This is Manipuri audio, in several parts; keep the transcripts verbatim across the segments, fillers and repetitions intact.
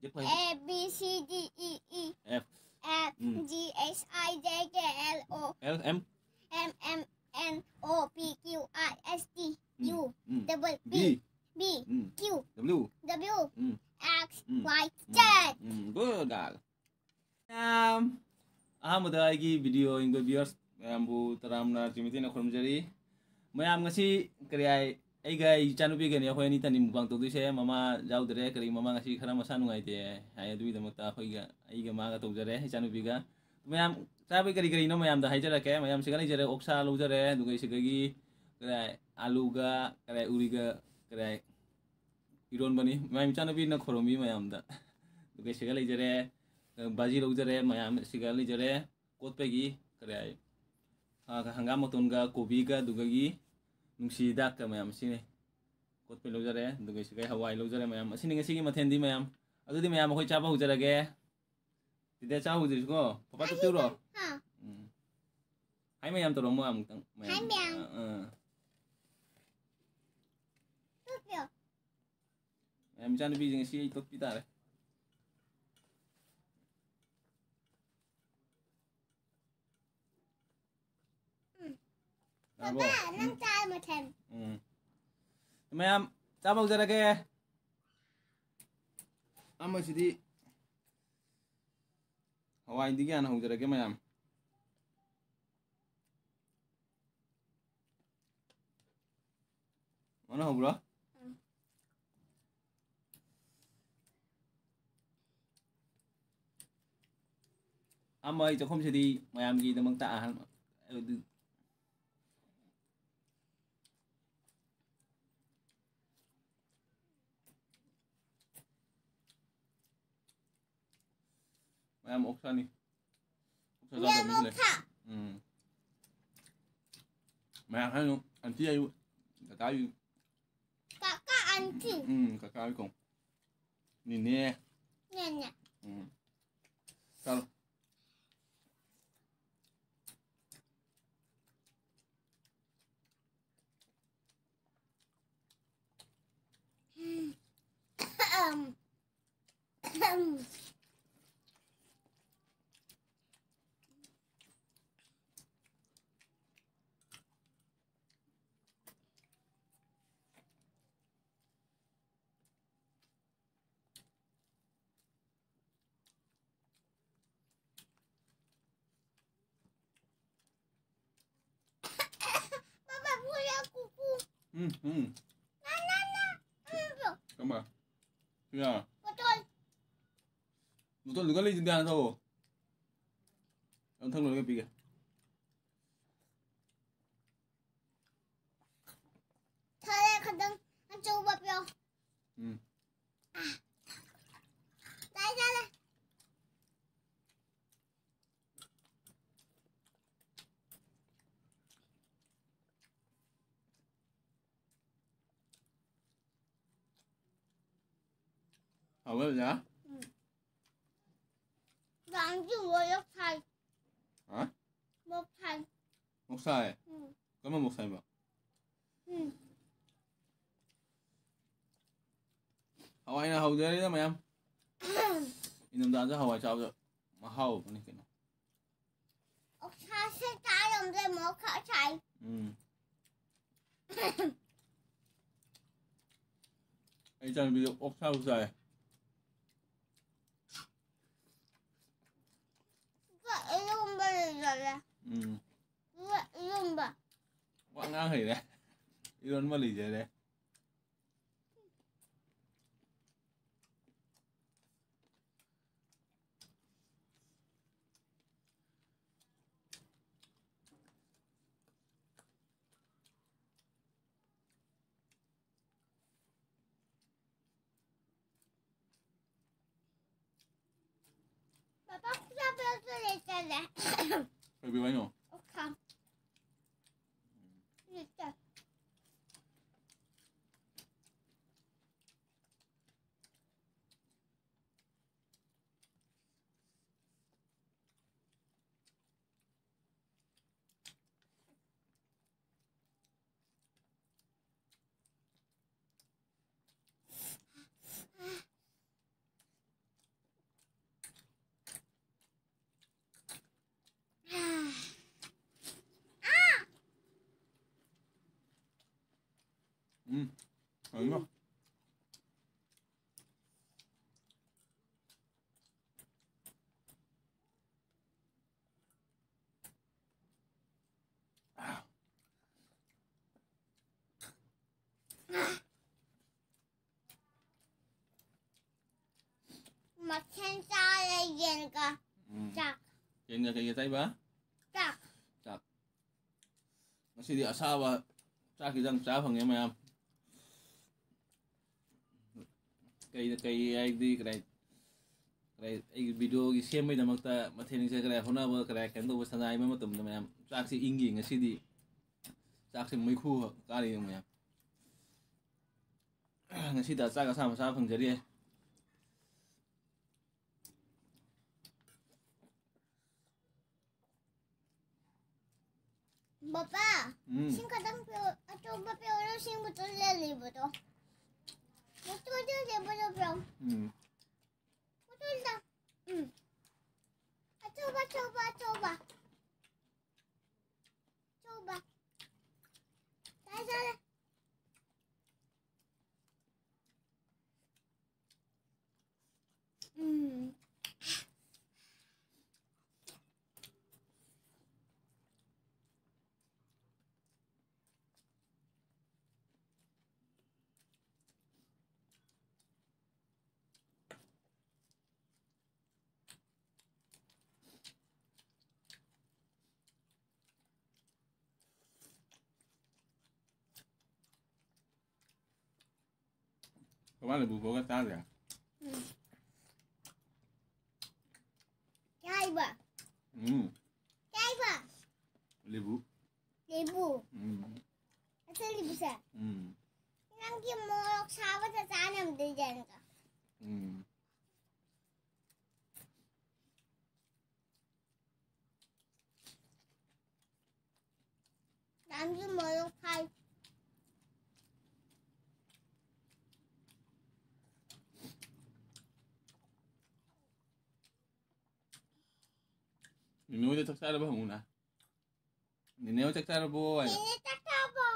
ꯑꯦꯞ ꯍꯥꯏ꯫ A B C D E E F F um. G H I J K L O L M M N O P Q R S T um. U um. Double B B B um. Q W W um. X um. Y um. Z꯫ Um. Good girl꯫ ꯃꯌꯥꯝ, ꯑꯍꯥꯟꯕꯗ ꯑꯩꯒꯤ video ꯌꯦꯡꯕ viewers ꯃꯌꯥꯝꯕꯨ ꯇꯔꯥꯝꯅ ꯆꯤꯃꯤꯇꯦꯅ ꯈꯨꯔꯨꯝꯖꯔꯤ꯫ ꯃꯌꯥꯝ, ꯉꯁꯤ ꯀꯔꯤ ꯍꯥꯏ, ꯑꯩꯒ ꯑꯩ ꯏꯆꯥꯅꯨꯄꯤꯒꯅꯤ, ꯑꯩꯈꯣꯏ ꯑꯅꯤꯇꯅꯤ mukbang ꯇꯧꯗꯣꯏꯁꯦ꯫ ꯃꯃꯥ ꯌꯥꯎꯗ꯭ꯔꯦ, ꯀꯔꯤ, ꯃꯃꯥ ꯉꯁꯤ ꯈꯔ ꯃꯁꯥ ꯅꯨꯡꯉꯥꯏꯇꯦ ꯍꯥꯏ, ꯑꯗꯨꯒꯤꯗꯃꯛꯇ ꯑꯩꯈꯣꯏꯒ, ꯑꯩꯒ ꯃꯥꯒ ꯇꯧꯖꯔꯦ, ꯏꯆꯥꯅꯨꯄꯤꯒ꯫ ꯃꯌꯥꯝ, ꯆꯥꯕꯩ ꯀꯔꯤ ꯀꯔꯤꯅꯣ ꯃꯌꯥꯝꯗ ꯍꯥꯏꯖꯔꯛꯀꯦ꯫ ꯃꯌꯥꯝ, ꯁꯤꯒ ꯂꯩꯖꯔꯦ, ꯑꯣꯛꯁꯥ ꯂꯧꯖꯔꯦ, ꯑꯗꯨꯒ ꯁꯤꯗꯒꯤ ꯀꯔꯤ ꯍꯥꯏ, ꯑꯂꯨꯒ ꯀꯔꯤ ꯍꯥꯏ, ꯎꯔꯤꯒ ꯀꯔꯤ ꯍꯥꯏ, ꯏꯔꯣꯟꯕꯅꯤ꯫ ꯃꯌꯥꯝ, ꯏꯆꯥꯅꯨꯄꯤꯅ ꯈꯣꯔꯣꯝꯕꯤ ꯃꯌꯥꯝꯗ꯫ ꯑꯗꯨꯒ ꯁꯤꯒ ꯂꯩꯖꯔꯦ, ꯕꯥꯖꯤ ꯂꯧꯖꯔꯦ, ꯃꯌꯥꯝ ꯁꯤꯒ ꯂꯩꯖꯔꯦ꯫ ꯀꯣꯠꯄꯒꯤ ꯀꯔꯤ ꯍꯥꯏ, ꯑ, ꯍꯪꯒꯥꯝ ꯃꯇꯣꯟꯒ ꯀꯣꯕꯤꯒ ꯑꯗꯨꯒꯒꯤ ꯅꯨꯡꯁꯤ ꯍꯤꯗꯥꯛꯀ ꯃꯌꯥꯝ ꯑꯁꯤꯅꯤ꯫ ꯀꯣꯠꯄꯩ ꯂꯧꯖꯔꯦ, ꯑꯗꯨꯒ ꯁꯤꯒ ꯍꯋꯥꯏ ꯂꯧꯖꯔꯦ ꯃꯌꯥꯝ꯫ ꯑꯁꯤꯅꯤ ꯉꯁꯤꯒꯤ ꯃꯊꯦꯜꯗꯤ ꯃꯌꯥꯝ꯫ ꯑꯗꯨꯗꯤ ꯃꯌꯥꯝ ꯑꯩꯈꯣꯏ ꯆꯥꯕ ꯍꯧꯖꯔꯒꯦ꯫ ꯁꯤꯗ ꯆꯥ ꯍꯧꯖꯔꯤꯁꯤꯀꯣ꯫ ꯄꯄꯥ ꯇꯣꯠꯄꯤꯔꯣ꯫ ꯍꯥ꯫ ꯎꯝ꯫ ꯍꯥꯏ ꯃꯌꯥꯝ ꯇꯧꯔꯝꯃꯣ ꯑꯃꯨꯛꯇꯪ꯫ ꯃꯌꯥꯝ꯫ ꯍꯥꯏ ꯃꯌꯥꯝ꯫ ꯑꯥ, ꯑꯥ꯫ ꯇꯣꯠꯄꯤꯌꯣ꯫ ꯃꯌꯥꯝ, ꯏꯆꯥꯅꯨꯄꯤꯁꯤꯡ ꯉꯁꯤ ꯑꯩ ꯇꯣꯠꯄꯤ ꯇꯥꯔꯦ꯫ ꯎꯝ꯫ ꯌꯥꯔꯕꯣ? ꯄꯄꯥ, ꯅꯪ ꯎꯝ꯫ ꯆꯥ ꯃꯊꯦꯜ꯫ ꯎꯝ꯫ ꯃꯌꯥꯝ, ꯆꯥꯕ ꯍꯧꯖꯔꯒꯦ꯫ ꯑꯃꯁꯤꯗꯤ ꯍꯋꯥꯏꯗꯒꯤ ꯍꯥꯟꯅ ꯍꯧꯖꯔꯒꯦ, ꯃꯌꯥꯝ꯫ ꯃꯅ ꯍꯧꯕ꯭ꯔꯣ? ꯎꯝ꯫ ꯑꯃ ꯑꯩ ꯆꯥꯛꯈꯨꯝꯁꯤꯗꯤ ꯃꯌꯥꯝꯒꯤꯗꯃꯛꯇ ꯑꯍꯥꯟꯕ, ꯑꯗꯨ ꯃꯌꯥꯝ ꯑꯣꯛꯁꯥꯅꯤ꯫ ꯑꯣꯛꯁꯥ ꯃꯌꯥꯝ ꯆꯥꯗꯕ ꯃꯤ ꯂꯩ꯫ ꯑꯣꯛꯁꯥ꯫ ꯎꯝ꯫ ꯃꯌꯥꯝ ꯍꯥꯏꯅꯨ, ꯑꯟꯇꯤ ꯍꯥꯏꯌꯨ, ꯀꯀꯥ ꯍꯥꯏꯌꯨ꯫ ꯀꯀꯥ ꯑꯟꯇꯤ꯫ ꯎꯝ, ꯀꯀꯥ ꯍꯥꯏꯌꯨ ꯀꯧ꯫ ꯅꯤꯅꯦ꯫ ꯅꯤꯅꯦ꯫ ꯎꯝ꯫ ꯆꯥꯔꯣ꯫ ꯎꯝ꯫ ꯎꯝ꯫ Papa, kuya kuku. Hmm, hmm. Na, na, na. Ano to? Tama. Kaya, Putol. Putol, doon ka lang yung tindahan ko. Ang tanong lang yung piga. Tara, kadang ang tsuba pyo. Hmm. Ah. Tara, tara. Awal ya? Hmm. Ganti mo yung side. Ha? Mo side. Mo side? Hmm. Kamu mo side ba? Hmm. Hawai na hawai dere na mayam. Inam da za hawai chao da. Mahao ne kino. Oksa se tayo de mo ka chai. Hmm. Ai chan bi oksa usai. Ka ilum ba le. Hmm. Ka ilum ba. Wa nga hai le. Iron ma le je le. Papa, kuya, pero ito, ito, ito. Baby, why no? Okay. Ito. ꯃꯊꯦꯜ ꯆꯥꯔꯦ, ꯌꯦꯟꯒ ꯎꯝ꯫ ꯆꯥꯛ꯫ ꯌꯦꯟꯒ ꯀꯩꯒ ꯆꯥꯏꯕ? ꯆꯥꯛ꯫ ꯆꯥꯛ꯫ ꯉꯁꯤꯗꯤ ꯑꯁꯥꯕ ꯆꯥꯛ ꯈꯤꯇꯪ ꯆꯥ ꯐꯪꯉꯦ ꯃꯌꯥꯝ꯫ ꯀꯩꯗ ꯀꯩ ꯍꯥꯏꯗꯤ ꯀꯗꯥꯏ ꯀꯗꯥꯏ ꯑꯩꯒꯤ videoꯒꯤ ꯁꯦꯝꯕꯩꯗꯃꯛꯇ ꯃꯊꯦꯜꯁꯦ ꯀꯗꯥꯏ ꯍꯣꯠꯅꯕ ꯀꯗꯥꯏ ꯀꯩꯅꯣ ꯇꯧꯕ ꯁꯉꯥꯏꯕ ꯃꯇꯝꯗ ꯃꯌꯥꯝ ꯆꯥꯛꯁꯦ ꯏꯪꯒꯤ ꯉꯁꯤꯗꯤ꯫ ꯆꯥꯛꯁꯦ ꯃꯩꯈꯨ ꯀꯥꯔꯤ ꯃꯌꯥꯝ꯫ ꯉꯁꯤꯗ ꯆꯥꯛ ꯑꯁꯥꯕ ꯆꯥꯕ ꯐꯪꯖꯔꯤ꯫ ꯕꯕꯥ, ꯎꯝ꯫ ꯏꯁꯤꯡ ꯈꯛꯇꯪ ꯄꯤꯔꯛꯑꯣ, ꯑꯆꯧꯕ ꯄꯤꯔꯛꯑꯣ, ꯏꯁꯤꯡ ꯕꯣꯇꯜ ꯂꯩꯕꯗꯣ꯫ ꯕꯣꯇꯜꯗ ꯂꯩꯕꯗꯣ ꯄꯤꯔꯛꯑꯣ꯫ ꯎꯝ꯫ ꯕꯣꯇꯜꯗ꯫ ꯎꯝ꯫ ꯑꯆꯧꯕ, ꯑꯆꯧꯕ, ꯑꯆꯧꯕ꯫ ꯑꯆꯧꯕ꯫ ꯇꯥꯏ, ꯇꯥꯏ꯫ ꯎꯝ꯫ ꯀꯃꯥꯏꯅ ꯂꯨꯕꯒ ꯆꯥꯗ꯭ꯔꯦ? ꯎꯝ꯫ ꯀꯩ ꯍꯥꯏꯕ? ꯎꯝ꯫ ꯀꯩ ꯍꯥꯏꯕ? ꯂꯦꯕꯨ꯫ ꯂꯦꯕꯨ? ꯎꯝ꯫ ꯑꯁꯤ ꯂꯦꯕꯨꯁꯦ? ꯎꯝ꯫ ꯅꯪꯒꯤ ꯃꯣꯔꯣꯛ ꯁꯥꯕꯗ ꯆꯥꯅꯕꯗꯣꯏꯖꯥꯠꯅꯤꯀꯣ꯫ ꯎꯝ꯫ ꯌꯥꯝꯁꯨ ꯃꯣꯔꯣꯛ ꯁꯥꯏ꯫ ꯅꯦꯅꯦ ꯍꯣꯏꯗ ꯆꯥꯛ ꯆꯥꯔꯕ ꯍꯪꯉꯨꯅ꯫ ꯅꯦꯅꯦ ꯍꯣꯏ ꯆꯥꯛ ꯆꯥꯔꯕꯣ ꯍꯥꯏꯌꯣ꯫ ꯅꯦꯅꯦ ꯆꯥꯛ ꯆꯥꯔꯕꯣ?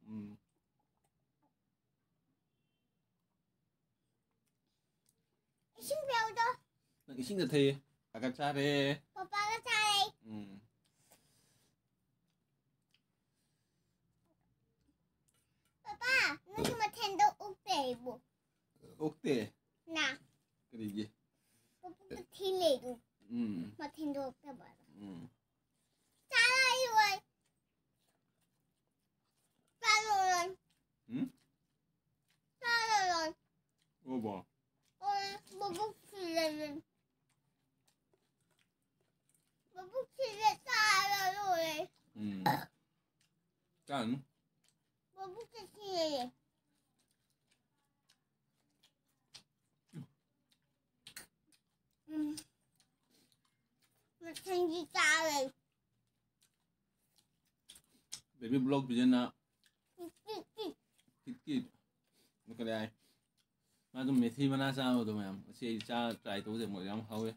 ꯎꯝ꯫ ꯏꯁꯤꯡ ꯄꯤꯔꯛꯎꯗꯣ꯫ ꯅꯪ ꯏꯁꯤꯡꯗ ꯊꯩꯌꯦ꯫ ꯆꯥꯛꯀ ꯆꯥꯔꯦ꯫ ꯄꯄꯥꯒ ꯆꯥꯔꯦ꯫ ꯎꯝ꯫ ꯄꯄꯥ, ꯅꯪꯒꯤ ꯃꯊꯦꯜꯗꯣ ꯑꯣꯛꯇꯦ ꯑꯩꯕꯨ꯫ ꯑꯣꯛꯇꯦ? ꯅꯥ꯫ ꯀꯔꯤꯒꯤ? ꯃꯊꯤ ꯂꯩꯗꯨ꯫ ꯎꯝ꯫ ꯃꯊꯤꯟꯗꯣꯛꯇꯕ꯫ ꯎꯝ꯫ ꯆꯥꯔꯣꯏ꯫ ꯆꯥꯔꯣꯏ꯫ ꯎꯝ? ꯆꯥꯔꯣꯏ꯫ ꯑꯣꯕꯣ꯫ ꯑꯣꯏ, ꯃꯕꯨꯛ ꯊꯜꯂꯦ꯫ ꯃꯕꯨꯛ ꯊꯜꯂꯦ, ꯆꯥꯔꯔꯣꯏ꯫ ꯎꯝ꯫ ꯆꯥꯅꯨ꯫ ꯃꯕꯨꯛ ꯊꯜꯂꯦ꯫ ꯎꯝ꯫ ꯃꯊꯪꯒꯤ ꯆꯥꯔꯦ꯫ Baby block ꯄꯤꯖꯅ꯫ ꯀꯤꯠ ꯀꯤꯠ꯫ ꯀꯤꯠ ꯀꯤꯠ꯫ ꯑꯗꯨ ꯀꯔꯤ ꯍꯥꯏ? ꯃꯥ ꯑꯗꯨꯝ ꯃꯦꯊꯤ ꯃꯅꯥ ꯆꯥꯕꯗꯣ ꯃꯌꯥꯝ꯫ ꯑꯁꯤ ꯑꯩ ꯆꯥ try ꯇꯧꯖꯦ, ꯃꯣꯏ ꯌꯥꯝ ꯍꯥꯎꯋꯦ꯫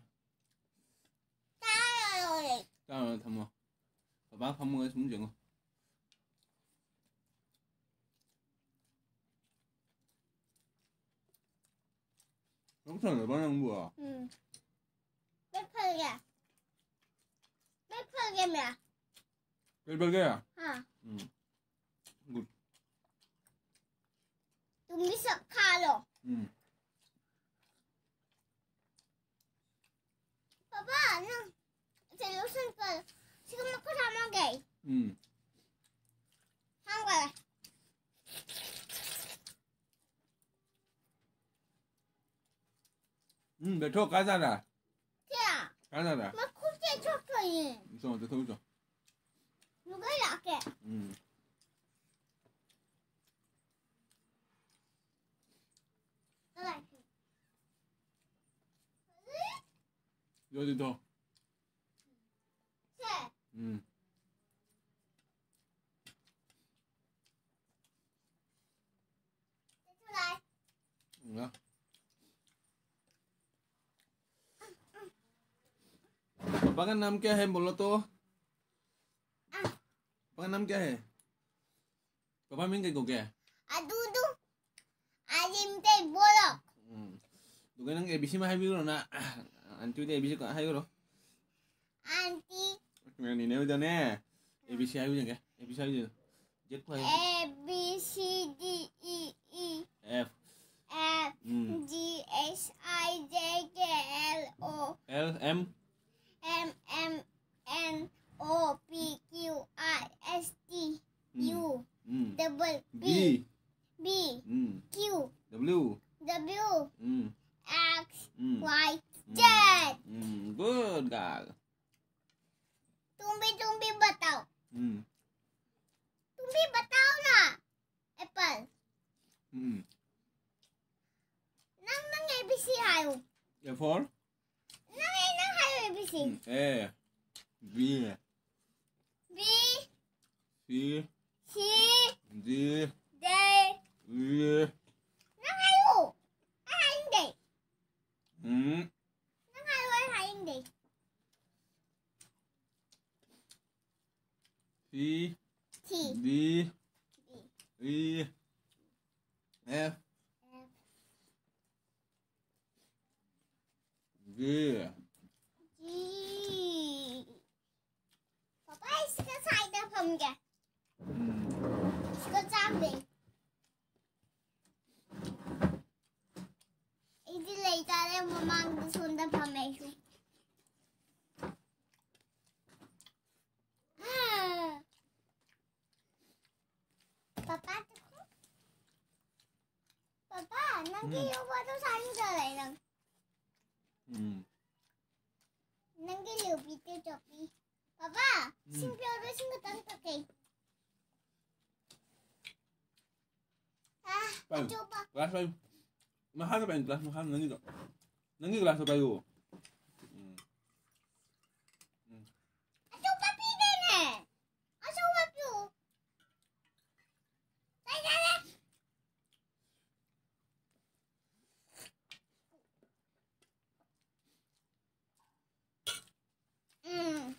ꯆꯥꯔꯔꯣꯏ꯫ ꯆꯥꯔꯨꯔꯅꯨ, ꯊꯝꯃꯣ꯫ ꯄꯄꯥ ꯐꯝꯃꯒ ꯁꯨꯝ ꯌꯦꯡꯉꯣ꯫ ꯅꯪ ꯁꯥꯟꯅꯕ ꯅꯪꯕꯨ? ꯎꯝ꯫ ꯄꯦꯛ ꯐꯔꯒꯦ꯫ ꯄꯦꯛ ꯐꯔꯒꯦ, ꯃꯌꯥ꯫ ꯀꯩ ꯐꯔꯒꯦ? ꯍꯥ꯫ ꯎꯝ꯫ Good꯫ ꯇꯨꯝꯕꯤ ꯁꯛꯈꯥꯂꯣ꯫ ꯎꯝ꯫ ꯄꯄꯥ, ꯅꯪ ꯁꯦ ꯂꯣꯁꯟ ꯀ-, ꯁꯤꯒ ꯃꯈꯨꯠ ꯍꯥꯝꯃꯒꯦ꯫ ꯎꯝ꯫ ꯍꯥꯝꯒꯦ꯫ ꯎꯝ, ꯕꯦꯊꯣ, ꯀꯥꯏ ꯆꯠꯂꯦ? ꯁꯦ꯫ ꯀꯥꯏ ꯆꯠꯂꯦ? ꯃꯈꯨꯠꯁꯦ ꯆꯣꯠꯇꯣꯏꯅꯦ꯫ ꯆꯣ, ꯆꯠꯊꯣꯛꯎ ꯆꯣ꯫ ꯂꯨꯒꯩ ꯂꯥꯛꯀꯦ꯫ ꯎꯝ꯫ ꯌꯣꯠꯂꯤꯗꯣ꯫ ꯁꯦ꯫ ꯎꯝ꯫ ꯂꯥꯛꯑꯦ꯫ ꯉꯥ꯫ पापा का नाम क्या है बोलो तो? पापा का नाम क्या है? ꯄꯥꯄꯥ ꯃꯤꯡ ꯀꯩ ꯀꯧꯒꯦ? ꯑꯗꯨꯗꯨ꯫ ꯑꯔꯤꯝꯇꯩ ꯕꯣꯂꯣꯛ꯫ ꯎꯝ꯫ ꯑꯗꯨꯒ ꯅꯪ A B C ꯑꯃ ꯍꯥꯏꯕꯤꯔꯣꯅ꯫ ꯑꯟꯇꯤꯗ A B C ꯍꯥꯏꯈ꯭ꯔꯣ꯫ ꯑꯟꯇꯤ꯫ ꯅꯦꯅꯦ ꯍꯣꯏꯗꯅꯦ, A B C ꯍꯥꯏꯌꯨ ꯌꯦꯡꯒꯦ꯫ A B C ꯍꯥꯏꯌꯨ꯫ Z ꯈꯣ ꯍꯥꯏꯌꯨ꯫ A B C D E E F꯫ F um. G H I J K L O M. M M N O P Q R S T U. Mm. Double B. B. B. Mm. Q. W. W. Mm. X. Mm. Y. Mm. Z. Mm. Good girl. तुम भी, तुम भी बताओ। Mm. तुम भी बताओ ना। Apple. Mm. ꯅꯪ, ꯅꯪ A B C ꯍꯥꯏꯌꯨ꯫ A for? ꯅꯪ, ꯅꯪ ꯍꯥꯏꯌꯨ A B C꯫ Mm. A, B, B, C, C, D, D, E. ꯅꯪ ꯍꯥꯏꯌꯨ꯫ ꯑꯩ ꯍꯥꯏꯅꯤꯡꯗꯦ꯫ Mm. ꯅꯪ ꯍꯥꯏꯌꯨ, ꯑꯩ ꯍꯥꯏꯅꯤꯡꯗꯦ꯫ C, C, D, D, E, F, F, G, G. Papa, ꯑꯩ ꯁꯤꯒ ꯁꯥꯏꯗ ꯐꯝꯒꯦ꯫ Mm. ꯁꯤꯒ ꯆꯥꯝꯗꯦ꯫ ꯑꯩꯗꯤ ꯂꯩꯇꯥꯔꯦ, ꯃꯃꯥꯡꯗ ꯁꯣꯝꯗ ꯐꯝꯃꯦ ꯑꯩꯁꯨ꯫ ꯄꯥꯄꯥ, ꯄꯥꯄꯥ, ꯅꯪꯒꯤ ꯎꯝ꯫ ꯌꯣꯒꯗꯣ ꯁꯥꯏꯟ ꯇꯧꯔꯦ ꯅꯪ꯫ ꯎꯝ꯫ ꯅꯪꯒꯤ ꯂꯨꯕꯤꯗꯨ ꯆꯣꯞꯄꯤ꯫ ꯄꯥꯄꯥ, ꯎꯝ꯫ ꯁꯤꯡ ꯄꯤꯌꯣꯗꯣ ꯁꯤꯡ ꯈꯛꯇꯪ ꯀꯛꯀꯦ꯫ ꯑꯥ, ꯄꯥꯏꯌꯨ꯫ ꯑꯆꯧꯕ꯫ ꯒ꯭ꯂꯥꯁ ꯄꯥꯏꯌꯨ꯫ ꯃꯈꯥꯗ ꯄꯥꯏꯌꯨ, ꯒ꯭ꯂꯥꯁ ꯃꯈꯥꯗ ꯅꯪꯒꯤꯗꯣ꯫ ꯅꯪꯒꯤ ꯒ꯭ꯂꯥꯁꯇꯣ ꯄꯥꯏꯌꯨ꯫ ꯎꯝ꯫ ꯎꯝ꯫ ꯑꯆꯧꯕ ꯄꯤꯗꯦꯅꯦ꯫ ꯑꯆꯧꯕ ꯄꯤꯌꯨ꯫ ꯂꯩ, ꯂꯩ, ꯂꯩ꯫ ꯎꯝ꯫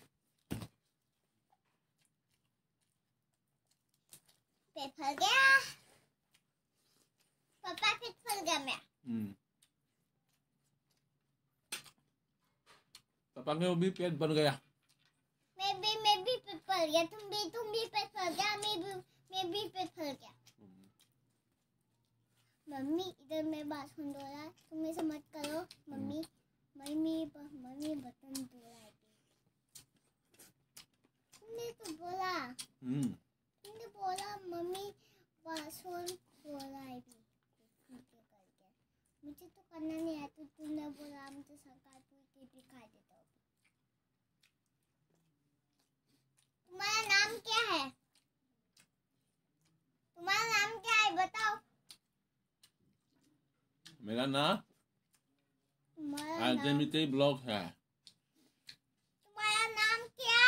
ꯄꯦꯠ ꯐꯒꯦ꯫ ꯄꯥꯄꯥ ꯄꯦꯠ ꯐꯒꯦ ꯃꯦ꯫ ꯎꯝ꯫ पापा के वो भी पेट भर गया। मैं भी, मैं भी पेट भर गया। तुम भी, तुम भी पेट भर गया। मैं भी, मैं भी पेट भर गया। हम्म। मम्मी, इधर मैं बात सुन रहा है, तुम ऐसे मत करो। मम्मी, हम्म। Mummy, mummy. करना नहीं है, तो तूने बोला हम तो सरकार को इतने भी खा देता हूँ। तुम्हारा नाम क्या है? तुम्हारा नाम क्या है, बताओ। मेरा नाम तुम्हारा नाम, आरजे मिते ब्लॉग है। तुम्हारा नाम क्या?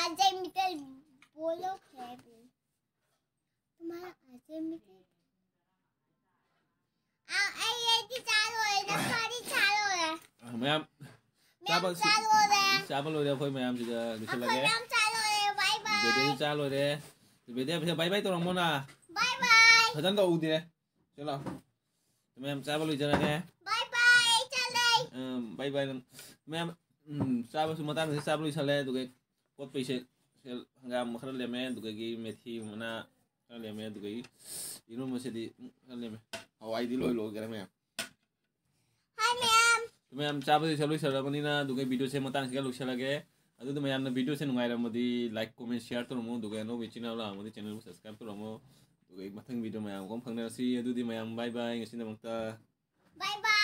आरजे मिते ब्लॉग है भी। तुम्हारा आरजे मिते। आ, ए, ये भी चालू है, ना, सारी चालू है। ꯃꯌꯥꯝ, ꯃꯌꯥꯝ ꯆꯥꯕ, ꯆꯥ ꯂꯣꯏꯔꯦ꯫ ꯆꯥꯕ ꯂꯣꯏꯔꯦ ꯑꯩꯈꯣꯏ ꯃꯌꯥꯝꯁꯤꯗ ꯑꯩꯈꯣꯏ ꯂꯣꯏꯁꯤꯜꯂꯒꯦ꯫ ꯃꯌꯥꯝ ꯆꯥ ꯂꯣꯏꯔꯦ, bye bye꯫ ꯕꯦꯕꯦꯁꯨ ꯆꯥ ꯂꯣꯏꯔꯦ꯫ ꯕꯦꯕꯦ, ꯕꯦꯕꯦ, bye bye ꯇꯧꯔꯝꯃꯣꯅ꯫ Bye bye꯫ ꯐꯖꯅ ꯇꯧꯗꯦ꯫ ꯆꯠꯂꯣ꯫ ꯃꯌꯥꯝ ꯆꯥꯕ ꯂꯣꯏꯖꯔꯒꯦ꯫ Bye bye, ꯆꯠꯂꯦ꯫ ꯎꯝ, bye bye ꯅꯪ꯫ ꯃꯌꯥꯝ, ꯎꯝ, ꯆꯥꯕꯁꯨ ꯃꯇꯥꯡꯗ ꯆꯥꯕ ꯂꯣꯏꯁꯜꯂꯦ꯫ ꯑꯗꯨꯒ ꯀꯣꯠꯄꯩꯁꯦ, ꯁꯦ, ꯍꯪꯒꯥꯝ ꯈꯔ ꯂꯦꯝꯃꯦ, ꯑꯗꯨꯗꯒꯤ ꯃꯦꯊꯤ ꯃꯅꯥ ꯈꯔ ꯂꯦꯝꯃꯦ, ꯑꯗꯨꯗꯒꯤ ꯏꯔꯣꯝꯕꯁꯤꯗꯤ, ꯎꯝ, ꯈꯔ ꯂꯦꯝꯃꯦ꯫ ꯍꯋꯥꯏꯗꯤ ꯂꯣꯏ ꯂꯣꯏꯈꯔꯦ ꯃꯌꯥꯝ꯫ Hi ꯃꯌꯥꯝ꯫ ꯃꯌꯥꯝ ꯆꯥꯕꯗꯤ ꯂꯣꯏꯁꯜꯂꯕꯅꯤꯅ, ꯑꯗꯨꯒ videoꯁꯦ ꯃꯇꯥꯡꯁꯤꯒ ꯂꯣꯏꯁꯜꯂꯒꯦ꯫ ꯑꯗꯨꯗ ꯃꯌꯥꯝꯅ videoꯁꯦ ꯅꯨꯡꯉꯥꯏꯔꯝꯃꯗꯤ like, comment, share ꯇꯧꯔꯝꯃꯣ, ꯑꯗꯨꯒ ꯑꯅꯧꯕ channel ꯂꯥꯛꯑꯝꯃꯗꯤ channelꯕꯨ subscribe ꯇꯧꯔꯝꯃꯣ꯫ ꯑꯗꯨꯒ ꯑꯩ ꯃꯊꯪ video ꯃꯌꯥꯝ ꯑꯃ ꯐꯪꯅꯔꯁꯤ꯫ ꯑꯗꯨꯗꯤ ꯃꯌꯥꯝ bye bye ꯉꯁꯤꯗꯃꯛꯇ꯫ Bye bye꯫